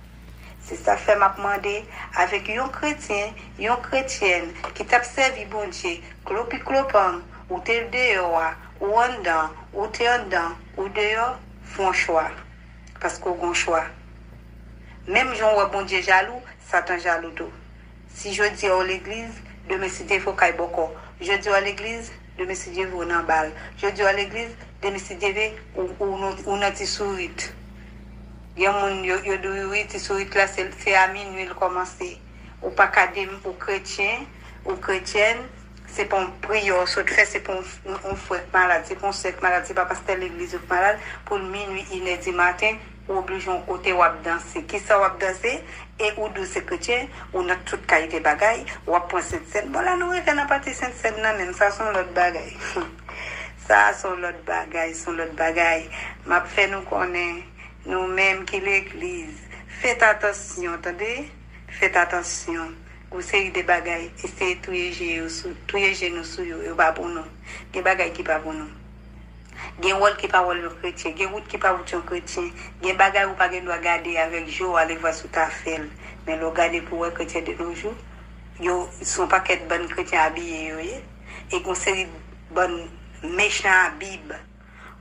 Se sa fè m ap mande, avèk yon kretyen, yon kretyèn ki t ap sèvi Bondye, klopi klopan, ou te deyò a, ou anndan, ou te anndan, ou deyò, fè yon chwa. Paske w gon chwa. Menm jan w wè Bondye jalou, Satan jalou tou. Si jodi a w legliz, demen si Dye vle w kay bòkò. Jodi a w legliz, demen si Dye vle w nan bal. Jodi a w legliz, demen si Dye vle ou, ou, ou nan ti sourit. Gen moun yo, yo di w wi, ti sourit la, se, se a minui l kòmanse. Ou pa ka di m ou kretyen, ou kretyèn, Se pa yon priyè w sot fè, se pa yon, yon, yon frè k malad, se pa yon sè k malad, se pa pastè legliz ou k malad, pou l minui, inè di maten, ou oblije yon kote w ap danse. Kisa w ap danse? E ou di w se kretyen, ou nan tout kalite bagay, w ap pran sentsèn. Bon, la nou rive nan pati sentsèn nan menm, sa se yon lòt bagay. Sa se yon lòt bagay, se yon lòt bagay. M ap fè nou konnen, nou menm ki legliz, fèt atansyon, tande? Fèt atansyon. Yon seri de bagay, eseye touye je yo sou, touye je nou sou yo, yo pa pou nou. Gen bagay ki pa pou nou. Gen wòl ki pa wòl yon kretyen, gen wout ki pa wout yon kretyen, gen bagay ou pa gen dwa gade avèk je w ale vwa si w ta fè l. Men lè w gade pou w wè kretyen de nos jours, yo, se yon pakèt bann kretyen abiye yo ye, e gen yon seri bann mechan a Bib.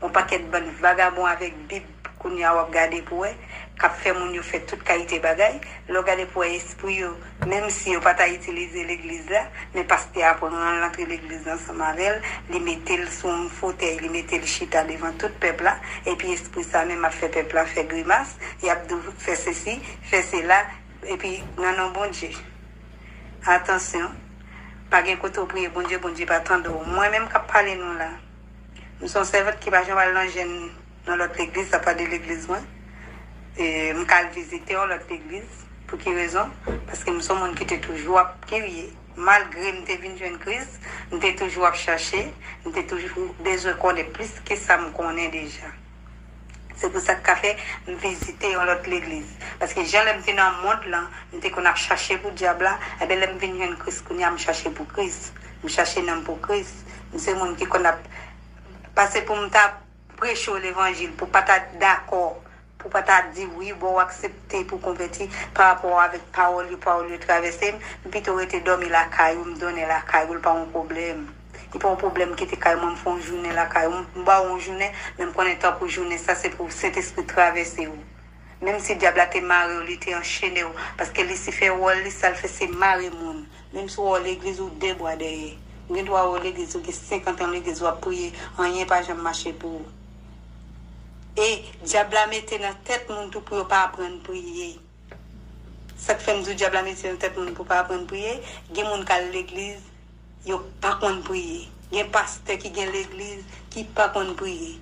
Yon pakèt bann vagabon avèk Bib kounye a w ap gade pou wè, k ap fè moun yo fè tout kalite bagay. Lè w gade pou wè espri yo, menm si yo pa ta itilize legliz la, men pastè a pran l antre legliz la ansanm avè l, li mete l sou yon fotèy, li mete l chita devan tout pèp la, epi espri sa menm ap fè pèp la fè grimas, y ap di w fè sesi, fè sela, epi nan non Bondye. Atansyon, pa gen kote w priye Bondye, Bondye pa tande w. Mwen menm k ap pale nou la, m se yon sèvant ki pa janm al nan jèn nan lòt legliz, apa de legliz mwen. E, m ka al vizite yon lòt legliz. Pou ki rezon? Paske m se yon moun ki te toujou ap kirye. Malgre m te vin jwenn Kris, m te toujou ap chache, m te toujou bezwen konnen plis ke sa m konnen deja. Se pou sa k ka fè m vizite yon lòt legliz. Paske jan lè m te nan mond lan, m te konn ap chache pou dyab la, enben lè m vin jwenn Kris kounye a, m chache pou Kris. M chache nanm pou Kris. M se moun ki konn ap pase pou m ta preche w levanjil, pou pa ta dakò, pou pa ta di wi, bon, w aksepte pou konvèti pa rapò avèk pawòl yo, pawòl yo travèse m, m pito rete dòmi lakay ou, m donnen lakay ou, l pa yon pwoblèm. Li pa yon pwoblèm kite kay mwen, m fè yon jounen lakay ou, m ba w yon jounen, men m konnen tankou jounen sa se pou Sentespri travèse w. Menm si dyab la te mare w, li te anchene w, paske Lisifè wòl li sa l fè se mare moun. Menm si w wè w legliz ou de bwa dèyè. Ou gen dwa wè w legliz ou gen senkant an legliz w ap priye, anyen pa janm mache pou ou. E dyab la mete nan tèt moun tou pou yo pa aprann priye. Sa k fè m di w dyab la mete nan tèt moun pou pa aprann priye, gen moun k al legliz, yo pa konn priye. Gen pastè ki gen legliz ki pa konn priye.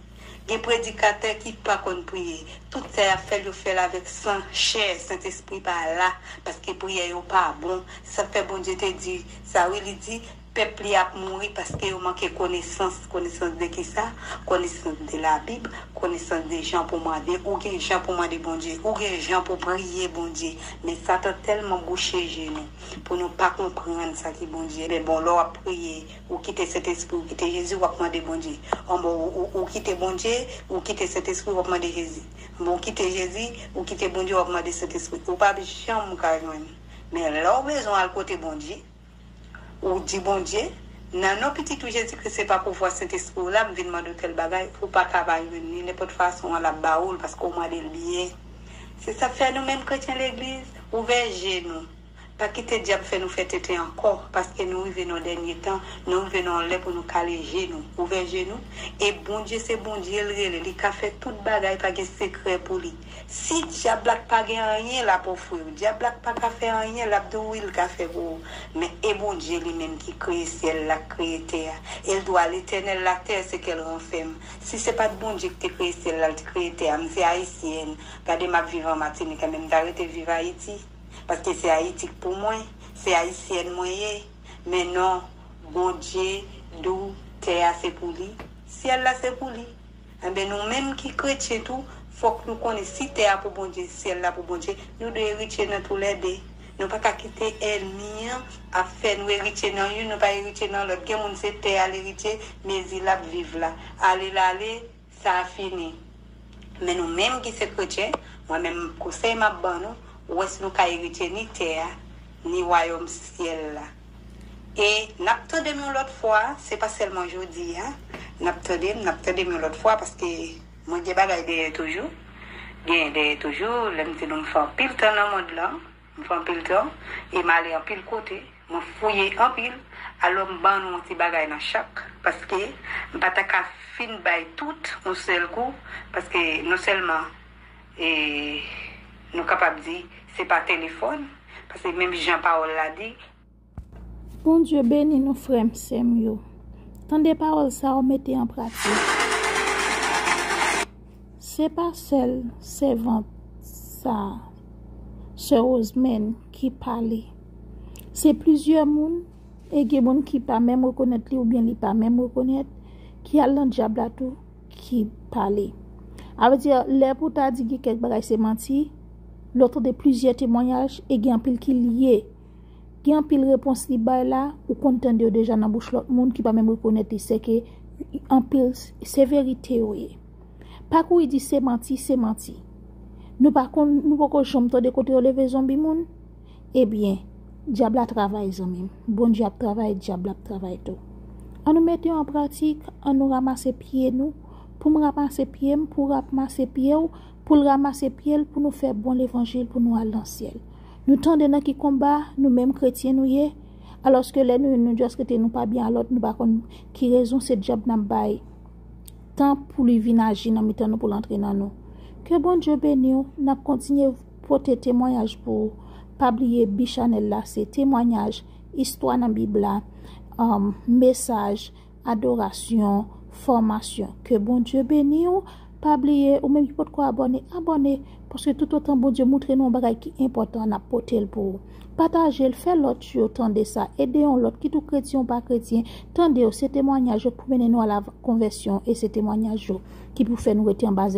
Gen predikatè ki pa konn priye. Tout sa y ap fè l, yo fè l avèk san chè, Sentespri pa la, paske priyè yo pa bon. Sa k fè Bondye te di sa, wi, li di, pèp li ap mouri paske yo manke konesans. Konesans de kisa? Konesans de Labib, konesans de jan pou mande. Ou gen jan pou mande Bondye, ou gen jan pou priye Bondye. Men Satan tèlman bouche je nou pou nou pa konprann sa ki Bondye. Men bon, lè w ap priye, ou kite Sentespri, ou kite Jezi, w ap mande Bondye. Anben, ou, ou, ou kite Bondye, ou kite Sentespri, w ap mande Jezi. Anben, ou kite Jezi, ou kite Bondye, w ap mande Sentespri. Ou p ap janm ka jwenn. Men lè w bezwen al kote Bondye, ou di Bondye, nan non pitit ou Jezi Kris, se pa pouvwa Sentespri w la, m vin mande w tèl bagay, ou pa ka pa jwenn li, nenpòt fason an l ap ba ou l, paske w mande l byen. Se sa k fè nou menm kretyen legliz, ouvè je nou. Pa kite dyab fè nou fè tenten ankò, paske nou rive nan dènye tan, nou rive nan yon lè pou nou kale je nou, ouvè je nou, e Bondye se Bondye l rele, li ka fè tout bagay, pa gen sekrè pou li. Si dyab la pa gen anyen l ap ofri w, dyab la pa ka fè anyen, l ap di w wi l ka fè pou ou, men e Bondye li menm ki kreye syèl la, k kreye tè a, e l di w à l'Éternel la terre ce qu'elle renferme. Si se pa t Bondye ki te kreye syèl la, l te kreye tè a, m se ayisyèn, gade m ap viv an Matinik, enben m ta rete viv Ayiti. Paske se Ayiti k pou mwen, se ayisyèn mwen ye. Men non, Bondye di w tè a se pou li, syèl la se pou li. Enben, nou menm ki kretyen tou, fòk nou konnen si tè a pou Bondye, syèl la pou Bondye, nou dwe eritye nan toulède. Nou pa ka kite ènmi an ap fè nou eritye nan youn, nou pa eritye nan lòt. Gen moun se tè a l eritye, mezi l ap viv la. Ale l ale, sa a fini. Men nou menm ki se kretyen, mwen menm konsèy m ap ban nou, ou wè si nou ka eritye ni tè a, ni wayòm syèl la. E n ap tande m yon lòt fwa, se pa sèlman jodi a, n ap tande m, n ap tande m yon lòt fwa, paske mwen gen bagay dèyè toujou. Gen dèyè toujou, lè m te di w m fè anpil tan nan mond lan, m fè anpil tan, e m ale anpil kote, mwen fouye anpil, alò m ban nou yon ti bagay nan chak, paske m pa ta ka fin bay tout yon sèl kou, paske non sèlman, e, nou kapab di, se pa telefòn, paske menm jan pawòl la di, Bondye beni nou, frè m, sè m yo. Tande pawòl sa yo, mete an pratik. Se pa sèl sèvant sa, sè Rosemèn, ki pale. Se plizyè moun, e gen moun ki pa menm rekonèt li oubyen li pa menm rekonèt, ki al nan dyab la tou, ki pale. A vle di, lè pou ta di gen kèk bagay se manti, lè w tande plizyè temwayaj, e gen anpil ki lye. Gen anpil repons li bay la, ou konn tande yo deja nan bouch lòt moun ki pa menm rekonèt li, se ke anpil se verite yo ye. Pa kouri di se manti, se manti. Nou pa konn, nou poko janm tande kote yo leve zonbi moun. Ebyen, dyab la travay, zanmi m. Bondye ap travay, dyab la ap travay tou. An nou mete yo an pratik, an nou ranmase pye nou, pou m ranmase pye m, pou w ranmase pye w, pou l ranmase pye l, pou nou fè bon levanjil, pou nou al nan syèl. Nou tande nan ki konba nou menm kretyen nou ye, alòske lè nou youn nou just rete nou pa byen a lòt, nou pa konn ki rezon, se dyab n ap bay tan pou li vin aji nan mitan nou, pou l antre nan nou. Ke Bondye beni w, n ap kontinye pote temwayaj pou ou. Pa bliye, bi chanèl la se temwayaj, istwa nan Bib la, um, mesaj, adorasyon, fòmasyon. Ke Bondye beni w. Pa bliye, ou menm ki potko abòne, abòne, paske toutotan Bondye moutre nou yon bagay ki enpòtan, n ap pote l pou ou. Pataje l, fè lòt yo tande sa, ede yon lòt, kit ou kretyen ou pa kretyen, tande yo, se temwayaj yo k pou mennen nou a la konvèsyon, e se temwayaj yo ki pou fè nou rete anba zèl